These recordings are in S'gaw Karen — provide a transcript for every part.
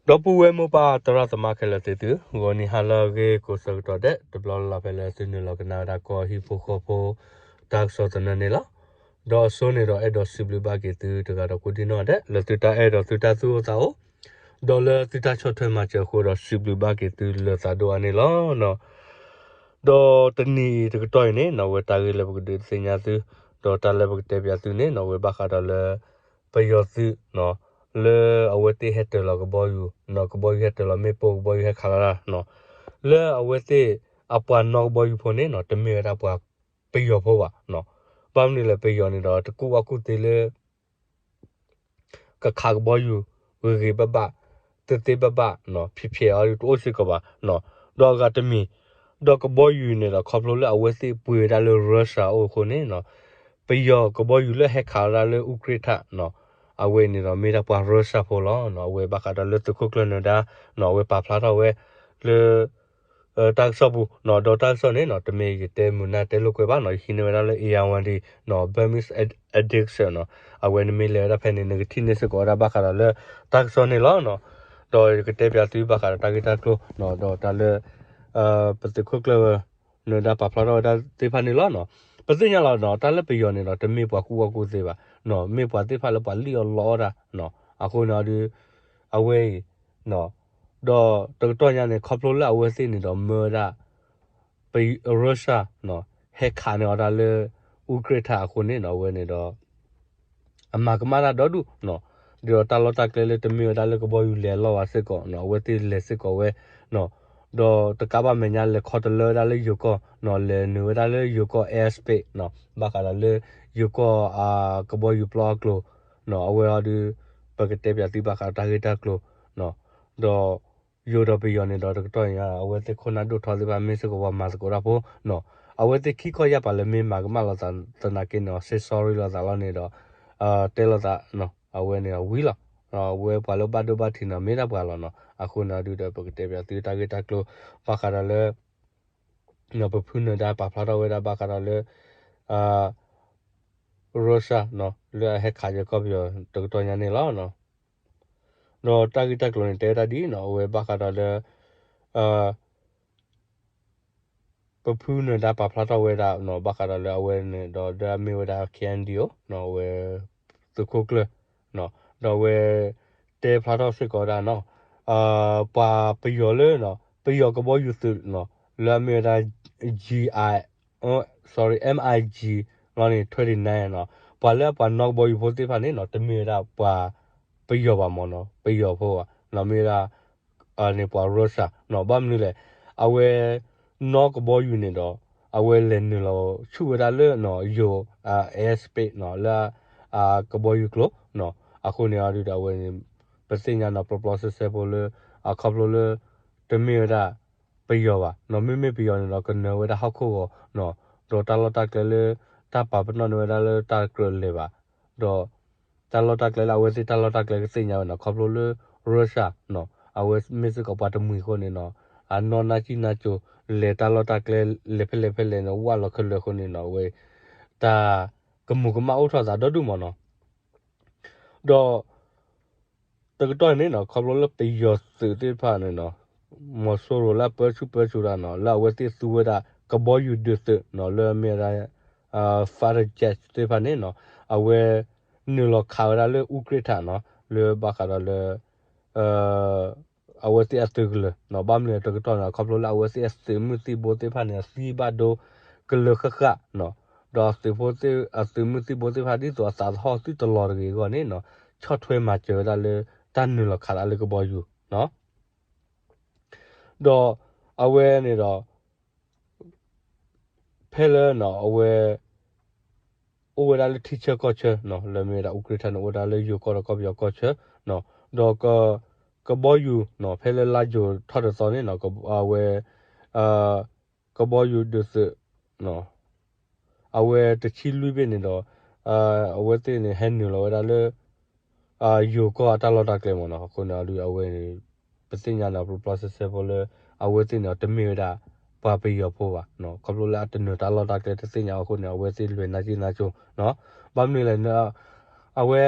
ဒီပုၢ်ဝဲၢ်မိၢ်ပၢ်သရၣ်သမါခဲလၢာ်သ့ၣ်သု, ဂီၤနံၤဟါလၢအဂ့ၤကိးဆၢကတီၢ်ဒဲး တဘျီလၢ်လၢ်ဖဲလၢသုနုာ်လီၤကနၣ်ဝဲဒၣ်ကီၢ်ဟံၣ်ဖိဃီဖိ တၢ်ကစီၣ်သနၢၣ်န့ၣ်လီၤ. ဒီးအစိန့ၣ်ဒီးအဲၣ်ဒိးစံးဘျုးဘၣ်က့ၤသုတဂၤဒီးကိးဒံနီၢ်ဒဲး လၢသုတၢ်အဲၣ်ဒိးသုတၢ်သူၣ်အိၣ်သးအိၣ်, ဒီးလၢသုတၢ်ဆီၣ်ထွဲမၤစၢၤအဃိဒီးစံးဘျုးဘၣ်က့ၤသုလၢသးဒိၣ်အါန့ၣ်လီၤ. ဒီးတနံၤအံၤတကတီၢ်အံၤန့ၣ်နီၣ် အဝဲတၢ်ဂ့ၢ်လၢပကဒုးသ့ၣ်ညါသု, ဒီးတၢ်လၢပကတဲပၠးသုန့ၣ်နီၣ် အဝဲဘၣ်ဃးဒီးလၢ ပယီၤသုးနီၣ် လၢအဝဲသ့ၣ်ဟဲတၢၤလီၤကဘီယူၤနီၣ် ကဘီယူၤဟဲတၢၤလီၤမ့ၣ်ပိၢ် ကဘီယူၤဟဲခးလီၤတၢ်နီၣ် လၢအဝဲသ့ၣ်အပှၤနီၣ်ကဘီယူၤဖိန့ၣ်နီၣ် တမ့ၢ်ဝဲဒၣ်ပှၤပယီၤဖိဘၣ်နီၣ်. ဘၣ်မနုၤလဲၣ် ပယီၤန့ၣ်ဒီးတကူၣ်ဘၣ်ကူၣ်သ့လၢ ကခးကဘီယူၤ ဂ့ၤဂ့ၤဘၣ်ဘၣ် သ့သ့ဘၣ်ဘၣ်နီၣ် ဖျဲးဖျဲးအီၤဒုးတအိၣ်စ့ၢ်ကီးဘၣ်နီၣ်. ဒီးအဂၤတမံၤ ဒီးကဘီယူၤန့ၣ်ဒီးခီဖျိလၢအဝဲသ့ၣ်ပှ့ၤဝဲဒၣ်လၢ Russia အအိၣ်အဃိန့ၣ်နီၣ် ပယီၤကဘီယူၤလၢဟဲခးဝဲဒၣ်လၢ Ukraine နီၣ် အဝဲန့ၣ်ဒီးမ့ၢ်ဒၣ်ပှၤ Russia ဖိလီၤနီၣ်. အဝဲဘၣ်ဃးဒီးလၢသုးခိၣ်ကျၢၢ်နၢၤဒါနီၣ် အဝဲပာ်ဖျါထီၣ်ဝဲလၢ တၢ်ကစီၣ်ပူၤနီၣ် ဒီးတၢ်ကစီၣ်န့ၣ်နီၣ် တမ့ၢ်ယတဲမုာ်နၢ်တဲလိာ်ကွဲဘၣ်နီၣ် ယဟံးန့ၢ်ဝဲဒၣ်လၢ Irrawaddy နီၣ် Burmese Edition နီၣ် အဝဲနမ့ၢ်လဲၤဝဲဒၣ်ဖဲန့ၣ် နကထံၣ်န့ၢ်စ့ၢ်ကီးဝဲဒၣ်ဘၣ်ဃးဒီးလၢတၢ်ကစီၣ်န့ၣ်လီၤနီၣ်. ဒီးယကတဲပၠးသုဘၣ်ဃးဒီးတၢ်ဂ့ၢ်တၢ်ကျိၤနီၣ် ဒီးတၢ်လၢ ပသုးခိၣ်ကျၢၢ်နၢၤဒါပာ်ဖျါထီၣ်ဝဲဒၣ်သ့ၣ်တဖၣ်န့ၣ်လီၤနီၣ်. ပသ့ၣ်ညါလီၤနီၣ် တၢ်လၢပယီၤန့ၣ်ဒီး တမ့ၢ်ပှၤကူၣ်ဘၣ်ကူၣ်သ့ဘၣ်နီၣ် မ့ၢ်ပှၤသ့ၣ်တဖၣ်လၢပှၤလံၣ်အီၣ်လီအီၣ်တၢ်နီၣ်. အဃိန့ၣ်အီၤဒုး အဝဲအံၤ ဒီးတကတီၢ်ညါန့ၣ် ခီဖျိလၢအဝဲသ့ၣ်န့ၣ်ဒီးမၢဝဲဒၣ် ပ Russia နီၣ် ဟဲခးန့ၢ်အီၤတၢ်လၢ Ukraine အဃိန့ၣ်နီၣ် အဝဲန့ၣ်ဒီး အမၤကမၣ်တၢ်ဒီဒူၣ်နီၣ်. ဒီးတၢ်လီၢ်တၢ်ကျဲလၢတမ့ၢ်ဝဲဒၣ်လၢကဘီယူၤလဲၤအလီၢ်ဘၣ်စ့ၢ်ကီးနီၣ် အဝဲသ့ၣ်လဲၤစ့ၢ်ကီးဝဲနီၣ်. ဒီးတကးဘၣ်မဲာ်ညါလဲၤခီတလၢဝဲဒၣ်လၢယိၤကီၢ်နီၣ် လဲၤနုာ်ဝဲဒၣ်လၢယိၤကီၢ် airspace နီၣ် ဘၣ်ဃးဒီးလၢယိၤကီၢ်အကဘီယူၤပျီအကျိၤနီၣ်. အဝဲအီၤဒုး ပကတဲပၠးသုဘၣ်ဃးတၢ်ဂ့ၢ်တၢ်ကျိၤနီၣ် ဒီး ယိၤဒီးပယီၤန့ၣ်ဒီးတကတီၢ်ညါ အဝဲသ့ၣ်ခိၣ်နၢ်ဒိၣ်ထီသ့ၣ်တဖၣ်မ့ၢ်စ့ၢ်ကီးပှၤမၤသကိးတၢ်ဖိနီၣ်. အဝဲသ့ၣ်ခံခီယၢ်ပၤလၢမ့ၢ်မၤကမၣ်လိာ်သးသနာ်က့န့ၣ် say sorry လိာ်သးလီၤန့ၣ်ဒီး တဲလိာ်သး အဝဲန့ၣ်ဝံၤလီၤ. အဝဲပှၤလၢဘၣ်ဒိဘၣ်ထံးန့ၣ် မ့ၢ်ဒၣ်ပှၤလီၤနီၣ်. အဃိန့ၣ်ဒုးဒီး ပကတဲပၠးသုတၢ်ဂ့ၢ်တၢ်ကျိၤ ဘၣ်ဃးဒီးလၢ ပဖုနၢၤဒါပာ်ဖျါထီၣ်ဝဲဒၣ်ဘၣ်ဃးဒီးလၢ Russia နီၣ် လၢအဟဲခးယိၤကီၢ်ပယီၤတကတီၢ်ညါန့ၣ်လီၤ. ဒီးတၢ်ဂ့ၢ်တၢ်ကျိၤန့ၣ် တဲဝဲဒၣ်ဒ်နီၣ် အဝဲဘၣ်ဃးဒီးလၢ ပဖုနၢၤဒါပာ်ဖျါထီၣ်ဝဲဒၣ်နီၣ် ဘၣ်ဃးဒီးလၢအဝဲန့ၣ်ဒီး ဒ်အမ့ၢ်ဝဲဒၣ် K N D O နီၣ် အဝဲ သုးခိၣ်ကျၢၢ်နီၣ် ဒီးအဝဲ တဲဖျါထီၣ်စ့ၢ်ကီးဝဲဒၣ်နီၣ် ပှၤပယီၤလၢ ပယီၤကဘီယူၤသုးနီၣ် လၢအမ့ၢ်ဝဲဒၣ် G I sorry M I G လီၤန့ၣ် twenty nine နီၣ် ပှၤလၢအပှၤနီၣ်ကဘီယူၤဖိသ့ၣ်တဖၣ်န့ၣ်နီၣ် တမ့ၢ်ဝဲဒၣ်ပှၤပယီၤဘၣ်မ့ၢ်နီၣ် ပယီၤဖိဘၣ် မ့ၢ်ဝဲဒၣ် န့ၣ်ပှၤ Russia နီၣ် ဘၣ်မနုၤလဲၣ် အဝဲ နီၣ်ကဘီယူၤန့ၣ်ဒီး အဝဲလဲၤနုာ်လီၤဆူၣ်ဝဲဒၣ်လၢ ယိၤ airspace နီၣ် လၢ ကဘီယူၤကျိၤနီၣ် အဃိန့ၣ်အီၤဒုးဒီးအဝဲ ပသ့ၣ်ညါနီၣ် ပျီပျီဆှဲဆှဲဖိလၢ အခီဖျိလၢ တမ့ၢ်ဝဲဒၣ် ပယီၤဘၣ်နီၣ် မ့မ့ၢ်ပယီၤန့ၣ်ဒီး ကနၢၤဝဲဒၣ်ဟီၣ်ခိၣ်ဂီၤနီၣ် ဒီးတၢ်လီၢ်တၢ်ကျဲလၢ တၢ်ပာ်ပနီၣ်န့ၢ်ဝဲဒၣ်လၢတၢ်ကြၢးလဲၤဘၣ် ဒီး တၢ်လီၢ်တၢ်ကျဲလၢအဝဲသ့ၣ်တၢ်လီၢ်တၢ်ကျဲကသ့ၣ်ညါဝဲနီၣ် ခီဖျိလၢ Russia နီၣ် အဝဲမ့ၢ်စ့ၢ်ကီးပှၤတမှံၤအဃိန့ၣ်နီၣ် အနီၢ်နၢ်ကံၣ်နၢ်ကၠိ လဲၤတၢ်လီၢ်တၢ်ကျဲ လဲၤဖဲလဲၣ်ဖဲလဲၣ်န့ၣ် ဝးလီၤခဲလၢာ်အဃိန့ၣ်နီၣ် အဝဲ တၢ်ကမူၤကမၣ်အိၣ်ထီၣ်သးဒီဒူၣ်မ့ၢ်နီၣ် ဒီး တကတီၢ်န့ၣ်နီၣ် ခီဖျိလၢပယီၤသုးသ့ၣ်တဖၣ်န့ၣ်နီၣ် မီၤစိရိၤလၢအပၢဆူၣ်ပၢစိးတၢ်နီၣ် လၢအဝဲသ့ၣ်သူဝဲဒၣ် ကဘီယူၤဒုးသုးနီၣ် လၢအမ့ၢ်ဝဲဒၣ် fighter jet သ့ၣ်တဖၣ်န့ၣ်နီၣ် အဝဲ နုာ်လီၤခးဝဲဒၣ်လၢ Ukraine နီၣ် လၢဘၣ်ဃးဒီးလၢ အဝဲသ့ၣ်အသုးကလၢၤနီၣ် ဘၣ်မနုၤတကတီၢ်န့ၣ် ခီဖျိလၢအဝဲသ့ၣ်အသုးမုၢ်သံၣ်ဘိသ့ၣ်တဖၣ်န့ၣ် အသံဘၣ်ဒိ ကလၢဃၣ်ဃၣ်နီၣ် ဒီးအသုးဖိသ့ၣ် အသုးမုၢ်သံၣ်ဘိသ့ၣ်တဖၣ်ဒ်သိးအသးသဟီၣ်သုတလီၤတဂ့ၤအဂီၢ်န့ၣ်နီၣ် ဆီၣ်ထွဲမၤစၢၤဝဲဒၣ်လၢ တၢ်နုာ်လီၤခးဒၣ်လၢကဘီယူၤနီၣ် ဒီးအဝဲန့ၣ်ဒီး ဖဲလၢနီၣ် အဝဲ အိၣ်ဝဲဒၣ်လၢထံဆၢကီၢ်ဆၢနီၣ် လၢမ့ၢ်ဝဲဒၣ် Ukraine န့ၣ် အိၣ်ဝဲဒၣ်လၢယိၤကီၢ်ဒီးကီၢ်ပယီၤကီၢ်ဆၢနီၣ် ဒီး ကဘီယူၤနီၣ် ဖဲလၢလါယူၤထီၣ်တသီန့ၣ်နီၣ် အဝဲ ကဘီယူၤဒုးသုး အဝဲတဆံလွံၢ်ဘ့ၣ်န့ၣ်ဒီး အဝဲသ့ၣ်န့ၣ် ဟဲနုာ်လီၤဝဲဒၣ်လၢ ယိၤကီၢ်အတၢ်လီၢ်တၢ်ကျဲမ့ၢ်နီၣ် အဃိန့ၣ်အီၤဒုး အဝဲ ပသ့ၣ်ညါန့ၣ် ပျီပျီဆှဲဆှဲဖိလၢ အဝဲသ့ၣ်န့ၣ် တမ့ၢ်ဝဲဒၣ် ပှၤပယီၤဖိဘၣ်နီၣ် ခီဖျိလၢအတနုာ်တၢ်လီၢ်တၢ်ကျဲတသ့ၣ်ညါအဃိန့ၣ် အဝဲသ့ၣ်လဲၤနၢ်ကံၣ်နၢ်ကၠိနီၣ် ဘၣ်မနုၤလဲၣ် အဝဲ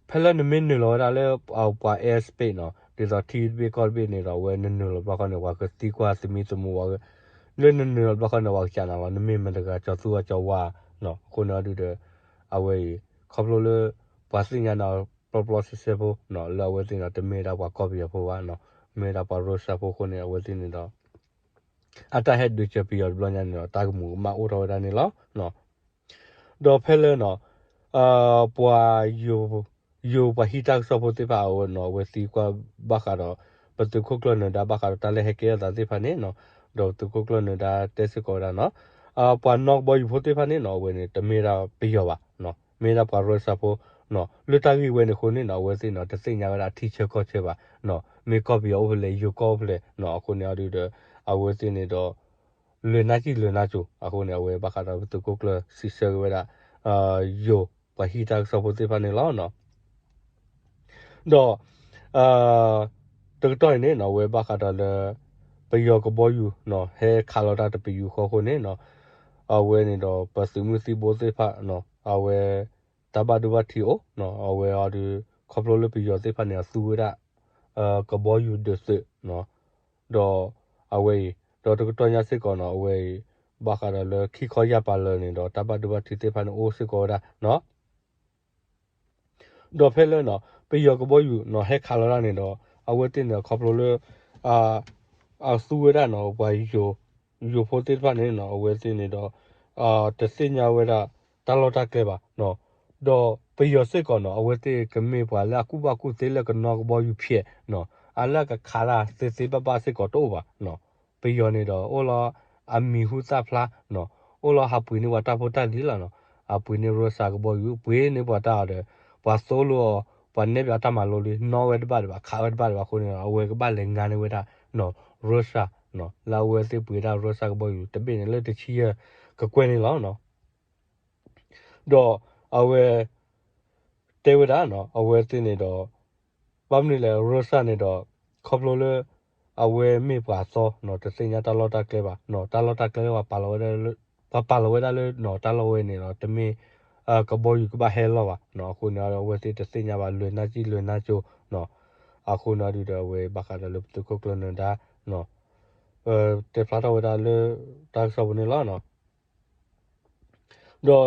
ဖဲလၢနမ့ၢ်နုာ်လီၤဝဲဒၣ်လၢ ပှၤ airspace နီၣ် ဒ်သိးထံတဘ့ၣ်ကီၢ်တဘ့ၣ်န့ၣ်ဒီး အဝဲနနုာ်လီၤဘျီဃီန့ၣ် ပှၤကသံကွၢ်သမံသမိးဝဲ, လၢနနုာ်လီၤဘျီဃီန့ၣ် ပှၤကစးနၤလီၤ နမ့ၢ်မတၤတဂၤ ကၠီၤသူအကၠီၤဝါနီၤ အဃိန့ၣ်အီၤဒုဒီး အဝဲအံၤ ခီဖျိလၢ ပှၤသ့ၣ်ညါနၤပျီပျီဆှဲဆှဲဖိနီၤ လၢအဝဲသ့ၣ်န့ၣ်ဒီး တမ့ၢ်ဒၣ်ပှၤကီၢ်ပယီၤဖိဘၣ်နီၤ မ့ၢ်ဒၣ်ပှၤရၢစၢဖိအဃိန့ၣ် အဝဲသ့ၣ်န့ၣ်ဒီး အတၢ်ဟဲဒုးစၢၤပယီၤတဘျီညါန့ၣ်ဒီး တၢ်ကမူၤကမၣ်အိၣ်ထီၣ်ဝဲဒၣ်န့ၣ်လီၤ. ဒီးဖဲလၢနီၤ ပှၤ ယိၤပှၤဟံးတၢ်ကစီၣ်ဖိသ့ၣ်တဖၣ်အဝဲနီၤ အဝဲသံကွၢ်ဘၣ်ဃးဒီး ပသုးခိၣ်ကျၢၢ်နၢၤဒါဘၣ်ဃးဒီးတၢ်လၢဟဲကဲထီၣ်သးသ့ၣ်တဖၣ်န့ၣ်နီၤ ဒီးပသုးခိၣ်ကျၢၢ်နၢၤဒါတဲစ့ၢ်ကီးဝဲဒၣ်နီၤ ပှၤနီၣ်ကဘီယူၤဖိသ့ၣ်တဖၣ်န့ၣ်နီၤ အဝဲန့ၣ် တမ့ၢ်ဒၣ်ပယီၤဘၣ်, မ့ၢ်ဒၣ်ပှၤရၢစၢဖိနီၤ လၢတၢ်ဂ့ၢ်ဝဲန့ၣ်အဃိန့ၣ်နီၤ အဝဲသ့ၣ်န့ၣ် တသ့ၣ်ညါဝဲဒၣ်ထံဆၢကီၢ်ဆၢဘၣ်နီၤ မ့ၢ်ကီၢ်ပယီၤအိၣ်ဖဲလဲၣ် ယိၤကီၢ်အိၣ်ဖဲလဲၣ်နီၤ အဃိန့ၣ်အီၤဒုဒီး အဝဲသ့ၣ်န့ၣ်ဒီး လဲၤနါစံၣ်လဲၤနါစိၤ အဃိန့ၣ် အဝဲဘၣ်ဃးဒီးပသုးခိၣ်ကျၢၢ်စံးဆၢက့ၤဝဲဒၣ် ယိၤပှၤဟံးတၢ်ကစီၣ်ဖိသ့ၣ်တဖၣ်န့ၣ်လီၤ. ဒီး တကတီၢ်အံၤန့ၣ်နီၤ အဝဲဘၣ်ဃးဒီးလၢ ပယီၤကဘီယူၤနီၤ ဟဲခးလီၤတၢ်တပယူာ်ဃီအဃိန့ၣ်နီၤ အဝဲန့ၣ်ဒီး ပသုးမုၢ်သံဘိသ့ၣ်တဖၣ်နီၤ အဝဲ တၢ်ဘၣ်ဒိဘၣ်ထံးအိၣ်နီၤ အဝဲအီၤဒီး ခီဖျိလၢပယီၤသ့ၣ်တဖၣ်န့ၣ် အသူဝဲဒၣ် ကဘီယူၤဒုးသုးနီၤ ဒီးအဝဲအံၤ ဒီးတကတီၢ်ညါစ့ၢ်ကီးနီၤ အဝဲအံၤ ဘၣ်ဃးဒီးလၢခံခီယာ်ပၤလၢာ်န့ၣ်ဒီး တၢ်ဘၣ်ဒိဘၣ်ထံးသ့ၣ်တဖၣ်န့ၣ်အိၣ်စ့ၢ်ကီးဝဲဒၣ်နီၤ ဒီးဖဲလၢနီၤ ပယီၤကဘီယူၤနီၤ ဟဲခးလီၤတၢ်န့ၣ်ဒီး အဝဲသ့ၣ်န့ၣ် ခီဖျိလၢ အသူဝဲဒၣ်နီၤ ပှၤယိၤဖိသ့ၣ်တဖၣ်န့ၣ်နီၤ အဝဲသ့ၣ်န့ၣ်ဒီး တသ့ၣ်ညါဝဲဒၣ် တၢ်လီၢ်တၢ်ကျဲဘၣ် ဒီးပယီၤစ့ၢ်ကီးနီၤ အဝဲသ့ၣ်ကမ့ၢ်ပှၤလၢအကူၣ်ဘၣ်ကူၣ်သ့လၢကနီၣ်ကဘီယူၤဖျဲးနီၤ အလၢအကခးတၢ်သ့သ့ဘၣ်ဘၣ်စ့ၢ်ကီးတအိၣ်ဘၣ်နီၤ ပယီၤန့ၣ်ဒီး အိၣ်လီၤအမံၤဟူသၣ်ဖျါနီၤ အိၣ်လီၤဟးပှ့ၤန့ၢ်ပှၤတၢ်ဖိတၢ်လံၤလီၤနီၤ အပှ့ၤန့ၢ်ရၢစၢကဘီယူၤ ပှ့ၤန့ၢ်ပှၤတၢ်အီၤဒီး ပှၤသိလီၤအီၤ ပှၤနဲၣ်ပၠးတၢ်မၤလိလံ နီၣ်ဝဲတဘၣ်ဒံးဘၣ် ခးဝဲတဘၣ်ဒံးဘၣ်အဃိန့ၣ် အဝဲကဘၣ်လဲၤငါန့ၢ်ဝဲဒၣ်နီၤ ရၢစၢနီၤ လၢအဝဲသ့ၣ်ပှ့ၤဒၣ်ရၢစၢကဘီယူၤတဘ့ၣ်န့ၣ် လၢတဆံယဲၢ်ကကွဲၢ်န့ၣ်လီၤနီၤ ဒီးအဝဲ တဲဝဲဒၣ်နီၤ အဝဲသ့ၣ်န့ၣ်ဒီး ဘၣ်မနုၤလဲၣ် ရၢစၢန့ၣ်ဒီး ခီဖျိလၢ အဝဲမ့ၢ်ပှၤသီနီၤ တသ့ၣ်ညါတၢ်လီၢ်တၢ်ကျဲဘၣ်နီၤ တၢ်လီၢ်တၢ်ကျဲလၢပှၤပာ်လီၤဝဲဒၣ်လၢ ပှၤပာ်လီၤဝဲဒၣ်လၢနီၤ တၢ်လီၢ်ဝဲန့ၣ်ဒီး တမ့ၢ် ကဘီယူၤကဘၣ်ဟဲလီၤဘၣ်နီၤ အဃိန့ၣ် အဝဲသ့ၣ်တသ့ၣ်ညါဘၣ် လဲၤနါစံၣ်လဲၤနါစိၤနီၤ အဃိန့ၣ်အီၤဒုဒီး အဝဲဘၣ်ဃးဒီးလၢပသုးခိၣ်ကျၢၢ်နၢၤဒါနီၤ တဲဖျါထီၣ်ဝဲဒၣ်လၢ တၢ်ကစီၣ်ပူၤန့ၣ်လီၤနီၤ ဒီး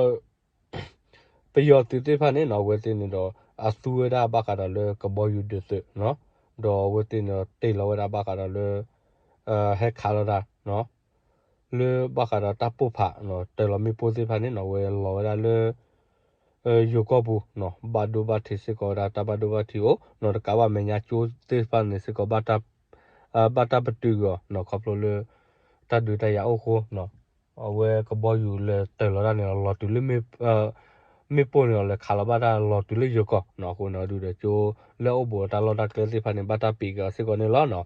ပယီၤသုးသ့ၣ်တဖၣ်န့ၣ်နီၤ အဝဲသ့ၣ်န့ၣ်ဒီး အသူဝဲဒၣ်ဘၣ်ဃးဒီးလၢကဘီယူၤဒုးသုးနီၤ ဒီးအဝဲသ့ၣ်န့ၣ်ဒီး တ့ၢ်လီၤဝဲဒၣ်ဘၣ်ဃးဒီးလၢ ဟဲခးလီၤတၢ်နီၤ လၢဘၣ်ဃးဒီးတၢ်ပိၢ်ဖးနီၤ တၢ်လီၤမ့ၣ်ပိၢ်သ့ၣ်တဖၣ်န့ၣ်နီၤ အဝဲလီၤဝဲဒၣ်လၢ ယိၤကီၢ်ပူၤနီၤ ဘၣ်ဒိဘၣ်ထံးစ့ၢ်ကီးဝဲဒၣ် တၢ်ဘၣ်ဒိဘၣ်ထံးအိၣ်နီၤ တကးဘၣ်မဲာ်ညါကၠိသ့ၣ်တဖၣ်န့ၣ်စ့ၢ်ကီး ဘၣ်တၢ်ပတုာ်က့ၤအီၤနီၤ ခီဖျိလၢ တၢ်ဒုးတၢ်ယၤအိၣ်အဃိနီၤ အဝဲကဘီယူၤလဲၤတၢၢ်လီၤတၢ်န့ၣ်ဒီး လီၤတုၤလၢ မ့ၣ်ပိၢ်န့ၣ်ဒီး လဲၤခးလီၤဘၣ်တၢ်လီၤတုၤလၢယိၤကီၢ်နီၤ အဃိန့ၣ်ဒုဒီး ကၠိလၢအိၣ်ဘူးဒီးတၢ်လီၢ်တၢ်ကျဲသ့ၣ်တဖၣ်န့ၣ် ဘၣ်တၢ်ပံးက့ၤအီၤစ့ၢ်ကီးန့ၣ်လီၤနီၤ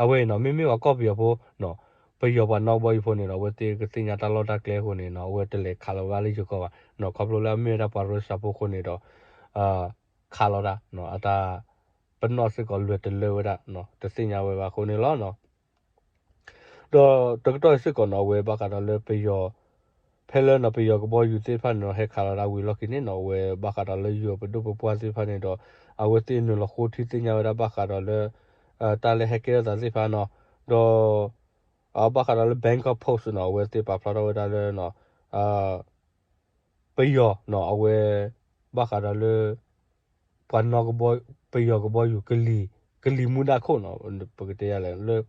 အဝဲအံၤနီၤ မ့မ့ၢ်ပှၤကီၢ်ပယီၤဖိနီၤ ပယီၤပှၤနီၣ်ကဘီယူၤဖိန့ၣ်ဒီး အဝဲသ့ၣ်ကသ့ၣ်ညါတၢ်လီၢ်တၢ်ကျဲအဃိန့ၣ်နီၤ အဝဲတလဲၤခးလီၤဘၣ်လၢယိၤကီၢ်ဘၣ်နီၤ ခီဖျိလၢအမ့ၢ်ဝဲဒၣ်ပှၤရၢစၢဖိအဃိန့ၣ်ဒီး ခးလီၤတၢ်နီၤ အတၢ်ပနီၣ်စ့ၢ်ကီးလဲၤတလၢဝဲဒၣ်နီၤ တသ့ၣ်ညါဝဲဘၣ်အဃိန့ၣ်လီၤနီၤ ဒီးတကတီၢ်အံၤစ့ၢ်ကီးနီၤ အဝဲဘၣ်ဃးဒီးလၢပယီၤ ဖဲလၢနီၤ ပယီၤကဘီယူၤသ့ၣ်တဖၣ်န့ၣ်ဒီး ဟဲခးလီၤတၢ်ဝံၤလီၢ်ခံန့ၣ်နီၤ အဝဲဘၣ်ဃးဒီးလၢယိၤပဒိၣ်ပပှၢ်သ့ၣ်တဖၣ်န့ၣ်ဒီး အဝဲသ့ၣ်နုာ်လီၤဃိထံသ့ၣ်ညါဝဲဒၣ်ဘၣ်ဃးဒီးလၢ တၢ်လၢဟဲကဲထီၣ်သးသ့ၣ်တဖၣ်နီၤ ဒီး အဘၣ်ဃးဒီးလၢ Bangkok Post နီၤ အဝဲသ့ၣ်ပာ်ဖျါထီၣ်ဝဲဒၣ်လၢ ပယီၤနီၤ အဝဲ ဘၣ်ဃးဒီးလၢ ပှၤနီၣ်ကဘီ ပယီၤကဘီယူၤ ကလံၤ ကလံၤမူဒါခိၣ်နီၤ ပကတဲယၤလဲၣ်လၢ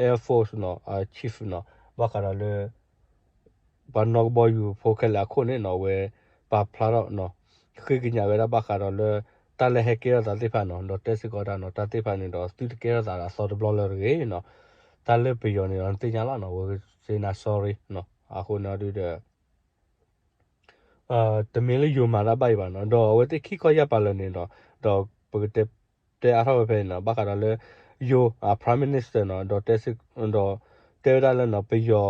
Air Force နီၤ Chief နီၤ ဘၣ်ဃးဒီးလၢ ပှၤနီၣ်ကဘီယူၤဖိခဲလၢာ်အခိၣ်န့ၣ်နီၤ အဝဲ ပာ်ဖျါထီၣ်နီၤ ဃ့ကညးဝဲဒၣ်ဘၣ်ဃးဒီးလၢ တၢ်လၢဟဲကဲထီၣ်သးသ့ၣ်တဖၣ်နီၤ ဒီးတဲစ့ၢ်ကီးဝဲဒၣ်နီၤ တၢ်သ့ၣ်တဖၣ်န့ၣ်ဒီး သုတကဲထီၣ်သးဒီးအသီတဘျီလၢၤတဂ့ၤနီၤ တၢ်လၢပယီၤန့ၣ်ဒီး နသ့ၣ်ညါလီၤနီၤ ဝဲ say နၤ sorry နီၤ အဃိန့ၣ်ဒုဒီး တမ့ၢ်လၢယိၤမၤတၢ်ဘၣ်အံၤဘၣ်နီၤ ဒီးအဝဲသ့ၣ်ခံခီယၢ်ပၤလၢာ်န့ၣ်ဒီး ဒီးပကတဲ တဲအါထီၣ်ဝဲဖဲအံၤနီၤ ဘၣ်ဃးဒီးလၢ ယိၤ Prime Minister နီၤ ဒီးတဲ ဒီးတဲဝဲဒၣ်လၢနီၤ ပယီၤ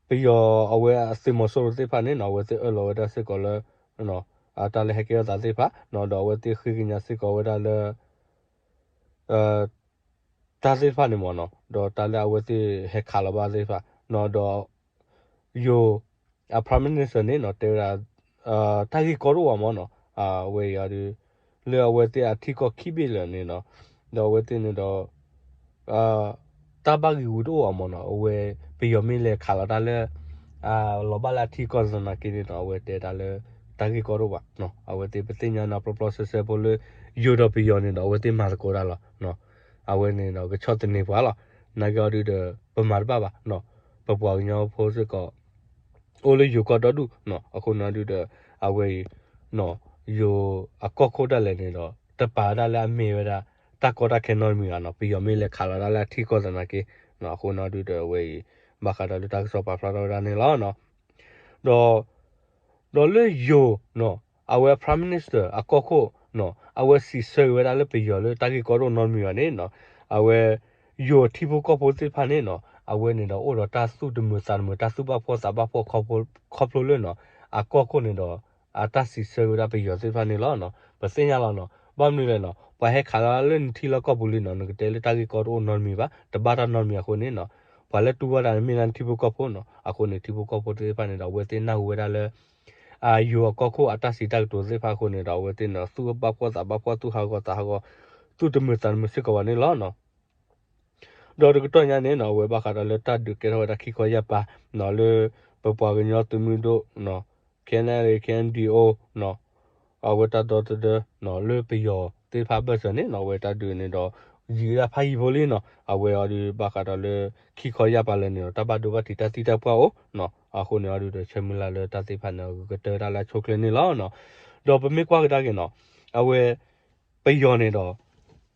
ပယီၤအဝဲအသုးမီၤစိရိၤသ့ၣ်တဖၣ်န့ၣ်နီၤ အဝဲသ့ၣ်အၢၣ်လီၤဝဲဒၣ်စ့ၢ်ကီးလၢ တၢ်လၢဟဲကဲထီၣ်သးသ့ၣ်တဖၣ်နီၤ ဒီးအဝဲသ့ၣ်ဃ့ကညးစ့ၢ်ကီးဝဲဒၣ်လၢ တၢ်သ့ၣ်တဖၣ်န့ၣ်မ့ၢ်နီၤ ဒီးတၢ်လၢအဝဲသ့ၣ်ဟဲခးလီၤဘၣ်သ့ၣ်တဖၣ်နီၤ ဒီး ယိၤ အ Prime Minister န့ၣ်နီၤ တဲဝဲဒၣ် တၢ်ဂ့ၢ်ကီတအိၣ်ဘၣ်မ့ၢ်နီၤ အဝဲအံၤဒီး လၢအဝဲသ့ၣ်အထံကီၢ်ခံဘ့ၣ်လၢာ်န့ၣ်နီၤ ဒီးအဝဲသ့ၣ်န့ၣ်ဒီး တၢ်ဘၣ်ဂံာ်ဂူာ်တအိၣ်အမးနီၤ, အဝဲ ပယီၤမ့ၢ်လဲၤခးလီၤတၢ်လၢ လီၤဘၣ်လၢအထံကီၢ်သနာ်က့န့ၣ်နီၤ, အဝဲတဲတၢ်လၢ တၢ်ဂ့ၢ်ကီတအိၣ်ဘၣ်, အဝဲသ့ၣ်ပသ့ၣ်ညါနီၤ ပျီပျီဆှဲဆှဲဖိလၢ ယိၤဒီးပယီၤန့ၣ်ဒီး အဝဲသ့ၣ်မၤသကိးတၢ်လီၤ, အဝဲန့ၣ်ဒီးကဆီၣ်သနံးပှၤလီၤ, နာ်က့အီၤဒုဒီး ပမၤတဘၣ်ဘၣ်, ပပှၤကညီဖိစ့ၢ်ကီး အိၣ်လၢယိၤကီၢ်ဒီဒူၣ်နီၤ, အဃိန့ၣ်ဒုဒီး အဝဲအံၤ ယိၤအကီၢ်ခိၣ်ဒၣ်လဲာ်န့ၣ်ဒီး တပာ်ဝဲဒၣ်လၢအမ့ၢ်ဝဲဒၣ် တၢ်ကီတၢ်ခဲနီတမံၤဘၣ်နီၤ, ပယီၤမ့ၢ်လဲၤခးလီၤဒၣ်လၢအထံကီၢ်သနာ်က့, အဃိန့ၣ်ဒုဒီးအဝဲအံၤ ဘၣ်ဃးဒီးလၢတၢ်ကစီၣ်ပာ်ဖျါထီၣ်ဝဲဒၣ်န့ၣ်လီၤ. ဒီး ဒီးလၢယိၤနီၤ အဝဲ Prime Minister အကီၢ်ခိၣ်နီၤ အဝဲစံးဆၢက့ၤဝဲဒၣ်လၢပယီၤလၢတၢ်ဂ့ၢ်ကီတအိၣ်နီတမံၤဘၣ်န့ၣ်နီၤ, အဝဲ ယိၤထံဖိကီၢ်ဖိသ့ၣ်တဖၣ်န့ၣ်နီၤ အဝဲန့ၣ်ဒီးအိၣ်ဒီးတၢ်သူၣ်တမုာ်သးတမုာ် တၢ်သူၣ်ဘၣ်ဖှီၣ်သးဘၣ်ဖှီၣ်ခီဖျိလၢနီၤ အကီၢ်ခိၣ်န့ၣ်ဒီး အတၢ်စံးဆၢက့ၤဝဲဒၣ်ပယီၤသ့ၣ်တဖၣ်န့ၣ်လီၤ. ပသ့ၣ်ညါလီၤနီၤ ဘၣ်မနုၤလဲၣ်နီၤ ပှၤဟဲခးလီၤလၢနထံလီၢ်ကီၢ်ပူၤလံနီၤ နကတဲလၢတၢ်ဂ့ၢ်ကီတအိၣ်နီတမံၤဘၣ် တဘၣ်တၢ်နီတမံၤအဃိန့ၣ်နီၤ ပှၤလၢတူၢ်ဘၣ်တၢ်န့ၣ်မ့ၢ်ဒၣ်နထံဖိကီၢ်ဖိနီၤ, အဃိန့ၣ် ထံဖိကီၢ်ဖိသ့ၣ်တဖၣ်န့ၣ်ဒီး အဝဲသ့ၣ်နၢ်ဟူဝဲဒၣ်လၢ ယိၤအကီၢ်ခိၣ်အတၢ်စံးတၢ်ကတိၤသ့ၣ်တဖၣ်အဃိန့ၣ်ဒီး အဝဲသ့ၣ်န့ၣ် သူၣ်ဘၣ်ဖှီၣ်သးဘၣ်ဖှီၣ် သူၣ်ဟးဂီၤသးဟးဂီၤ သူၣ်တမုာ်သးတမုာ်စ့ၢ်ကီးဘၣ်န့ၣ်လီၤ. ဒီးတကတီၢ်ညါန့ၣ်နီၤ အဝဲဘၣ်ဃးဒီးလၢတၢ်ဒုးကဲထီၣ်ဝဲဒၣ်ခံခီယၢ်ပၤနီၤ လၢပပှၤကညီသုးမုၢ်ဒိၣ်နီၤ K N L A K N D O နီၤ အဝဲတၢ်ဒီသဒၢနီၤ လၢပယီၤသ့ၣ်တဖၣ်အဘၢၣ်စၢၤန့ၣ်နီၤ အဝဲတၢ်ဒုးန့ၣ်ဒီး ယံာ်ဝဲဒၣ်ဖးယံာ်ဖိလံနီၤ အဝဲအီၤဒုးဘၣ်ဃးဒီးလၢ ခံခီယၢ်ပၤလၢာ်န့ၣ်ဒီး တၢ်ဘၣ်ဒိဘၣ်ထံးတၢ်သံတၢ်ပှၢ်အိၣ်နီၤ အဃိန့ၣ်အီၤဒုးဒီး ဆၢမုၢ်လၢ်လၢတၢ်သ့ၣ်တဖၣ်န့ၣ် ကကတၢၢ်ဝဲဒၣ်လၢအဆိအချ့န့ၣ်လီၤ. ဒီးပမ့ၢ်ကွၢ်ကဒါက့ၤနီၤ အဝဲ ပယီၤန့ၣ်ဒီး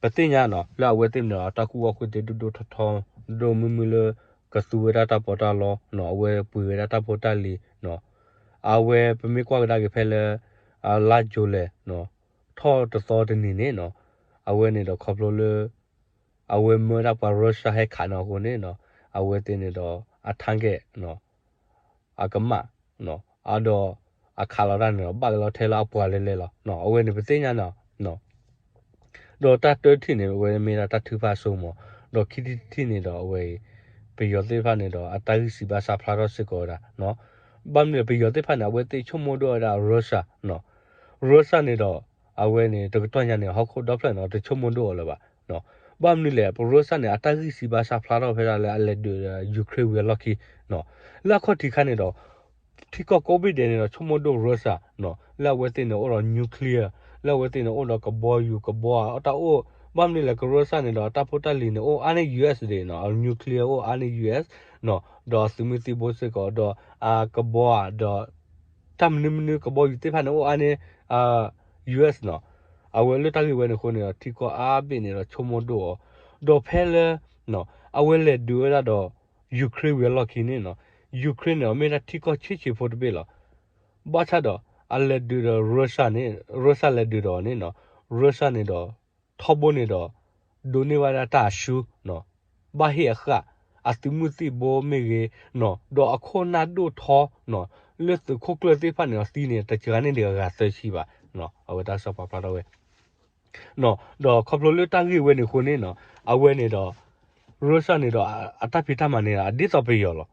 ပသ့ၣ်ညါနီၤ လၢအဝဲသ့ၣ်န့ၣ်ဒီး တၢ်ကူၣ်ဘၣ်ကူၣ်သ့ဒိၣ်ဒိၣ်ထီထီ ဒိၣ်မုၢ်မုၢ်လၢ ကသူဝဲဒၣ်တၢ်ပီးတၢ်လီနီၤ အဝဲပှ့ၤဝဲဒၣ်တၢ်ဖိတၢ်လံၤနီၤ အဝဲပမ့ၢ်ကွၢ်ကဒါက့ၤဖဲလၢ လါယူၤလံနီၤ ထီၣ်တသီတနံၤန့ၣ်နီၤ အဝဲန့ၣ်ဒီးခီဖျိလၢ အဝဲမၢဒၣ်ပှၤ Russia ဟဲခးန့ၣ်အဃိန့ၣ်နီၤ အဝဲသ့ၣ်န့ၣ်ဒီး အ target နီၤ အကမၣ် အဒီး အခးလီၤတၢ်န့ၣ်ဒီး ဘၣ်ကလီၤထဲလၢအပှၤလဲၤလဲၤလီၤ. အဝဲန့ၣ်ပသ့ၣ်ညါန့ၣ် ဒီးတၢ်တၢထံၣ်န့ၣ် အဝဲမ့ၢ်ဒၣ်တၢ်ထုကဖၣ်အစိကမီၤ, ဒီးခံထံၣ်တထံၣ်န့ၣ်ဒီးအဝဲအံၤ ပယီၤသ့ၣ်တဖၣ်န့ၣ်ဒီး အတၢ်ဂံၢ်စံးဘါစၢ်ဖျါထီၣ်စ့ၢ်ကီးဝဲဒၣ် ဘၣ်မနုၤလဲၣ် ပယီၤသ့ၣ်တဖၣ်န့ၣ် အဝဲသ့ၣ်ဆိကမိၣ်ဒိၣ်ဝဲဒၣ် Russia နီၤ, Russia န့ၣ်ဒီး အဝဲန့ၣ် တကတီၢ်ညါန့ၣ် ဟီၣ်ခိၣ်ဒီဖျၢၣ်န့ၣ် တဆိကမိၣ်ဒိၣ်အီၤလၢၤဘၣ်. ဘၣ်မနုၤလဲၣ် ပ Russia န့ၣ် အတၢ်ဂံၢ်စံးဘါစၢ်ဖျါထီၣ်ဖဲဒၣ်လၢအလဲၤဒုး Ukraine ဝံၤအလီၢ်ခံနီၤ, လၢအခီၣ်ထံးခါန့ၣ်ဒီး ထံကီၢ်ကိးဘ့ၣ်ဒဲးန့ၣ်ဒီး ဆိကမိၣ်ဒိၣ် Russia နီၤ, လၢအဝဲသ့ၣ်န့ၣ်အိၣ်ဒီး nuclear, လၢအဝဲသ့ၣ်န့ၣ်အိၣ်ဒီးကဘီယူၤကဘီဧါ တၢ်အိၣ်, ဘၣ်မနုၤလဲၣ် က Russia န့ၣ်ဒီး အတၢ်ဖိတၢ်လံၤန့ၣ် အိၣ်အါန့ၢ် U S ဒံးနီၤ, အ nuclear အိၣ်အါန့ၢ် U S နီၤ, ဒီးအသုးမုၢ်သံၣ်ဘိစ့ၢ်ကီး ဒီးအကဘီဧါ ဒီး တၢ်မနုၤမနုၤကဘီယူၤသ့ၣ်တဖၣ်န့ၣ် အိၣ်အါန့ၢ် U S နီၤ, အဝဲလၢတၢ်ဂ့ၢ်ဝဲန့ၣ်အဃိန့ၣ်ဒီး ထံကီၢ်အါဘ့ၣ်န့ၣ်ဒီးဆိကမိၣ်ဒိၣ်အီၤ, ဒီးဖဲလၢ အဝဲလဲၤဒုးဝဲဒၣ်ဒီး Ukraine ဝံၤအလီၢ်ခံန့ၣ်နီၤ, Ukraine န့ၣ် မ့ၢ်ဒၣ်ထံကီၢ်ဆံးဆံးဖိတဘ့ၣ်လီၤ. ဘၣ်ဆၣ်ဒီး အလဲၤဒုးဒီး Russia န့ၣ် Russia လဲၤဒုးဒီးအီၤန့ၣ်နီၤ, Russia န့ၣ်ဒီး ထီဘိန့ၣ်ဒီး ဒိးန့ၢ်ဝဲဒၣ်တၢ်အဆူနီၤ, ဘၣ်ဟ့ၣ်အဃၣ် အသုးမုၢ်သံၣ်ဘိမ့ၢ်ဂ့ၤနီၤ, ဒီးအခိၣ်နၢ်ဒိၣ်ထီနီၤ, လၢသုးခိၣ်ကျၢၢ်သ့ၣ်တဖၣ်န့ၣ်ဒီးသံန့ၣ် တစှၤန့ၢ်ဒံးအဂၤသၢဆံဘၣ်နီၤ, အဝဲတၢ်ကစီၣ်ပာ်ဖျါထီၣ်ဝဲ ဒီးခီဖျိလၢတၢ်ဂ့ၢ်ဝဲန့ၣ်အဃိန့ၣ်နီၤ, အဝဲန့ၣ်ဒီး Russia န့ၣ်ဒီး အတၢ်ဖံးတၢ်မၤန့ၣ်ဒီး အဒ်သိးပယီၤလီၤ.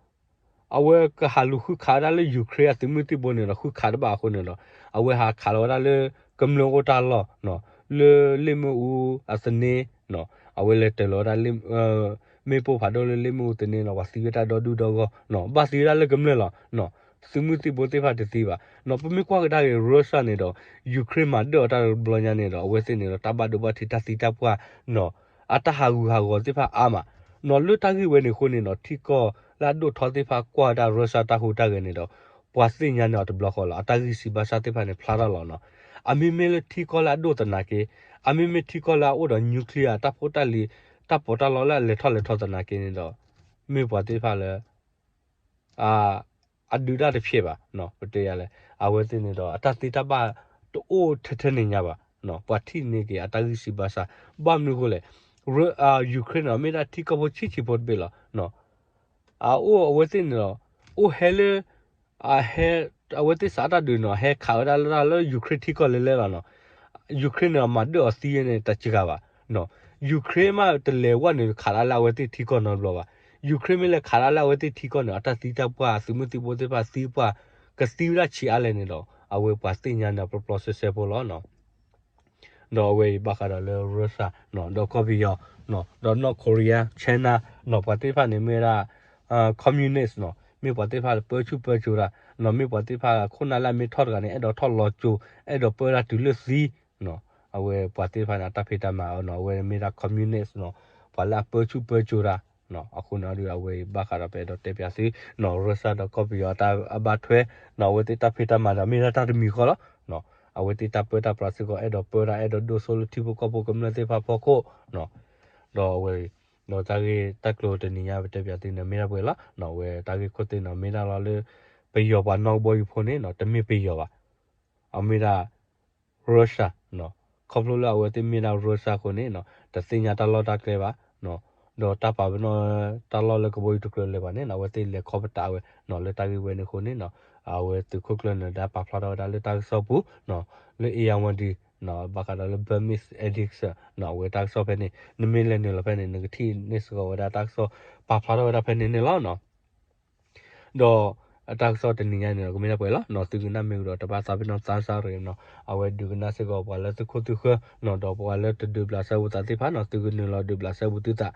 အဝဲကဟးလူၤဃုခးဝဲဒၣ်လၢ Ukraine အသုးမုၢ်သံၣ်ဘိန့ၣ်ဒီး ဃုခးတဘၣ်အဃိန့ၣ်ဒီး အဝဲဟးခးလီၤဝဲဒၣ်လၢ ကမျၢၢ်အိၣ်တၢ်လီၢ်နီၤ, လၢလ့ၣ်မ့ၣ်အူအသန့နီၤ, အဝဲလဲၤတၢၤလီၤဝဲဒၣ် မ့ၣ်ပိၢ်ဖးဒိၣ်လၢလ့ၣ်မ့ၣ်အူသန့နီၤ, ပှၤသံဝဲတၢ်ဒီဒူၣ်ဒီဂီၢ်နီၤ, ဘၣ်သံဝဲဒၣ်လၢကမျၢၢ်လီၤနီၤ, သုးမုၢ်သံၣ်ဘိသ့ၣ်တဖၣ်တသံဘၣ်နီၤ, ပမ့ၢ်ကွၢ်ကဒါက့ၤ Russia န့ၣ်ဒီး Ukraine မၤဒၢၣ်အီၤတၢ်တဘျီညါန့ၣ်ဒီး အဝဲသ့ၣ်န့ၣ်ဒီး တၢ်ဘၣ်ဒိဘၣ်ထံးတၢ်သံတၢ်ပှၢ်နီၤ, အတၢ်ဟးဂူာ်ဟးဂီၤသ့ၣ်တဖၣ်အါမးနီၤ, လၢတၢ်ဂ့ၢ်ဝဲန့ၣ်အဃိန့ၣ်နီၤ, ထံကီၢ်လၢအဒိၣ်ထီသ့ၣ်တဖၣ်ကွၢ်ဝဲဒၣ် Russia တၢ်ဟူးတၢ်ဂဲၤန့ၣ်ဒီး ပှၤသ့ၣ်ညါန့ၢ်အီၤတဘျီဃီလီၤ, အတၢ်ဂံၢ်စံးဘါစၢ်သ့ၣ်တဖၣ်န့ၣ် ဖျါထီၣ်လီၤနီၤ, အမ့မ့ၢ်လၢထံကီၢ်လၢအဒိၣ်သနာ်က့, အမ့မ့ၢ်ထံကီၢ်လၢအအိၣ်ဒီး nuclear တၢ်ဖိတၢ်လံၤ တၢ်ပီးတၢ်လီလၢအလဲၤထီၣ်လဲၤထီသနာ်က့န့ၣ်ဒီး မ့ၢ်ပှၤသ့ၣ်တဖၣ်လၢ အဒုးတၢ်တဖျဲးဘၣ်, ပတဲယၤလဲၣ်, အဝဲသ့ၣ်န့ၣ်ဒီး အတၢ်သ့တၢ်ဘၣ်တအိၣ်ထဲထဲန့ၣ်ညါဘၣ်, ပှၤထံၣ်န့ၢ်က့ၤအတၢ်ဂံၢ်စံးဘါစၢ်, ဘၣ်မနုၤအဃိလဲၣ်, Ukraine န့ၣ် မ့ၢ်ဒၣ်ထံကီၢ်ဖိဆံးဆံးဖိတဘ့ၣ်လီၤ, အအိၣ်အဝဲသ့ၣ်န့ၣ်ဒီး အိၣ်ဟဲလၢ အဟဲ အဝဲသ့ၣ်စးတၢ်ဒုးန့ၣ် ဟဲခးဝဲဒၣ်လၢတၢ်လၢ Ukraine ထံကီၢ်လဲၤလဲၤလီၤနီၤ, Ukraine န့ၣ်ဒီး မၤဒၢၣ်အီၤသံန့ၣ် တစှၤဘၣ်, Ukraine မ့ၢ်တလဲၤဝဲန့ၣ် ခးဒၣ်လၢအဝဲသ့ၣ်ထံကီၢ်နီတဘျီဘၣ်, Ukraine မ့ၢ်လဲၤခးဒၣ်လၢအဝဲသ့ၣ်ထံကီၢ်န့ၣ် အတၢ်သံတၢ်ပှၢ် သုးမုၢ်သံၣ်ဘိသ့ၣ်တဖၣ်သံပှၢ် ကသံဝဲဒၣ်ဆံးအါလဲၣ်န့ၣ်ဒီး အဝဲပှၤသ့ၣ်ညါန့ၣ် ပျီပျီဆှဲဆှဲဖိလီၤနီၤ. ဒီးအဝဲအံၤဘၣ်ဃးဒီးလၢ Russia နီၤ ဒီးကီၢ်ပယီၤနီၤ ဒီး North Korea, China နီၤ ပှၤသ့ၣ်တဖၣ်န့ၣ်မ့ၢ်ဝဲဒၣ် communist နီၤ မ့ၢ်ပှၤသ့ၣ်တဖၣ်လၢပၢဆူၣ်ပၢစိးတၢ်နီၤ မ့ၢ်ပှၤသ့ၣ်တဖၣ်ခိၣ်နၢ်လၢအမ့ၢ်ထီၣ်တဂၤန့ၣ် အဲၣ်ဒိးထီၣ်လီၤစိၤ အဲၣ်ဒိးပၢတၢ်တုၤလၢသံနီၤ အဝဲပှၤသ့ၣ်တဖၣ်န့ၣ် အတၢ်ဖံးတၢ်မၤနီၤ အဝဲမ့ၢ်ဒၣ် communist နီၤ ပှၤလၢအပၢဆူၣ်ပၢစိးတၢ်နီၤ အဃိန့ၣ်ဒီး အဝဲအံၤဘၣ်ဃးဒီးပအဲၣ်ဒိးတဲပၠးသုနီၤ Russia ဒီးကီၢ်ပယီၤအတၢ်အဘၣ်ထွဲနီၤ အဝဲသ့ၣ်တၢ်ဖံးတၢ်မၤဒီးမ့ၢ်ဒၣ်တၢ်တမံၤဃီလီၤနီၤ အဝဲသ့ၣ်တၢ်ပၢတၢ်ပြးစ့ၢ်ကီး အဲၣ်ဒိးပၢတၢ် အဲၣ်ဒိးဒိၣ်စိလၢထံဖိကီၢ်ဖိကမျၢၢ်သ့ၣ်တဖၣ်ဖီခိၣ်နီၤ ဒီးအဝဲ ဒီးတၢ်ဂ့ၢ်တၢ်ကျိၤတနံၤညါပတဲပၠးသုန့ၣ် မ့ၢ်ဒၣ်ပှဲၤလီၤနီၤ အဝဲတၢ်ဂ့ၢ်ခိၣ်သ့ၣ်နီၤ မ့ၢ်ဒၣ်လီၤလၢ ပယီၤပှၤနီၣ်ကဘီယူၤဖိန့ၣ်နီၤ တမ့ၢ်ပယီၤဘၣ် အမ့ၢ်ဒၣ် Russia နီၤ ခီဖျိလၢအဝဲသ့ၣ်မ့ၢ်ဒၣ် Russia အဃိန့ၣ်နီၤ တသ့ၣ်ညါတၢ်လီၢ်တၢ်ကျဲဘၣ်နီၤ ဒီးတၢ်ပာ်ပနီၣ်တၢ်လီၢ်လၢကဘီယူၤတကျၢၤလၢၤဘၣ်န့ၣ်နီၤ အဝဲသ့ၣ်လဲၤခီပတာ်ဝဲနီၤ လၢတၢ်ဂ့ၢ်ဝဲန့ၣ်အဃိန့ၣ်နီၤ အဝဲသုးခိၣ်ကျၢၢ်န့ၣ် ဒၣ်ပာ်ဖျါထီၣ်ဝဲဒၣ်လၢတၢ်ကစီၣ်ပူၤနီၤ လၢ Irrawaddy နီၤ ဘၣ်ဃးဒီးလၢ Burmese Addiction နီၤ အဝဲတၢ်ကစီၣ်ဖဲန့ၣ် နမ့ၢ်လဲၤနုာ်လီၤဖဲန့ၣ် နကထံၣ်န့ၢ်စ့ၢ်ကီးဝဲဒၣ်တၢ်ကစီၣ်ပာ်ဖျါထီၣ်ဝဲဒၣ်ဖဲန့ၣ်န့ၣ်လီၤနီၤ ဒီးအတၢ်ကစီၣ်တနံၤညါန့ၣ်ဒီး ကမ့ၢ်ဒၣ်ပှဲၤလီၤနီၤ သုကနၣ်မ့ၢ်ကဒီး တဘၣ်သးပ့ၤနီၣ် သးစၢ်ရ့နီၤ အဝဲဒုးကနၣ်စ့ၢ်ကီးပှၤလၢသုခိၣ်သုဃၢၤနီၤ ဒီးပှၤလၢတဒုးဘျးစဲဘူးသးသ့ၣ်တဖၣ်နီၤ သုကနုာ်လီၤဒုးဘျးစဲဘူးသုသး ဒ်သိး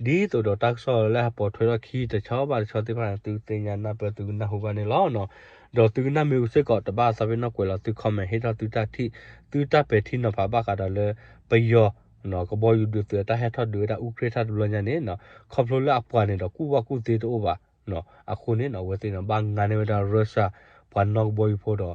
ဒီးတၢ်ကစီၣ်လၢဟဲပိာ်ထွဲထီၣ်ခံတဆီဘၣ်တဆီသ့ၣ်တဖၣ်န့ၣ် သုသ့ၣ်ညါနၢ်ပၢၢ်သုကနၢ်ဟူဘၣ်န့ၣ်လီၤနီၤ ဒီးသုကနၣ်မ့ၢ်စ့ၢ်ကီး တဘၣ်သးပ့ၤနီၣ်ကွဲးလီၤသု comment ဟ့ၣ်ထီၣ်သုတၢ်ထံၣ် သုတၢ်ပဲာ်ထံနီၤဖးဘၣ်ဃးဒီးလၢ ပယီၤ ကဘီယူၤဒုးသုးအတၢ်ဟဲထီၣ်ဒုးဝဲဒၣ် Ukraine တၢ်တဘျီညါန့ၣ်နီၤ ခီဖျိလၢအပှၤန့ၣ်ဒီးကူၣ်ဘၣ်ကူၣ်သ့တအိၣ်ဘၣ်နီၤ အဃိန့ၣ်နီၤ အဝဲသ့ၣ်န့ၣ် ဘၣ်ငါန့ၢ်ဝဲဒၣ် Russia ပှၤနီၣ်ကဘီယူၤဖိဒီး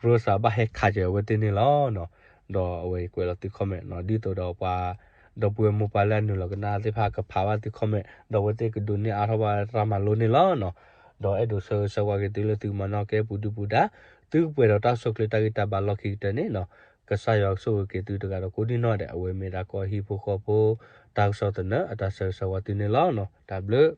Russia ဘၣ်ဟဲခးက့ၤအဝဲသ့ၣ်န့ၣ်လီၤနီၤ ဒီးအဝဲကွဲးလီၤသု comment နီၤ ဒ်သိးဒီးပှၤ ဒီပုၢ်ဝဲၢ်မိၢ်ပၢ်လၢအနုာ်လီၤကနၣ်သ့ၣ်တဖၣ်ကဖးဘၣ်သု comment ဒီးအဝဲသ့ၣ်ကဒိးန့ၢ်အါထီၣ်ဘၣ်တၢ်မၤလိန့ၣ်လီၤနီၤ ဒီးအဲၣ်ဒိးဆၢဂ့ၤဆၢဝါက့ၤသုလၢသုကမၤနီၣ်ကဲပူၤဒုပူၤဒါ သုကပှဲၤဒီးတၢ်ကစီၣ်ကျိၤတၢ်ဂ့ၢ်တၢ်ဘါလီၢ်ခံကတၢၢ်န့ၣ်နီၤ ကစၢ်ယွၤကဆိၣ်ဂ့ၤက့ၤသုတဂၤဒီးကိးဒံနီၢ်ဒဲး အဝဲမ့ၢ်ဒၣ်ကီၢ်ဟံၣ်ဖိဃီဖိ တၢ်ကစီၣ်သနၢၣ် အတၢ်ဆၢဂ့ၤဆၢဝါသုန့ၣ်လီၤနီၤ တၢ်ဘျုး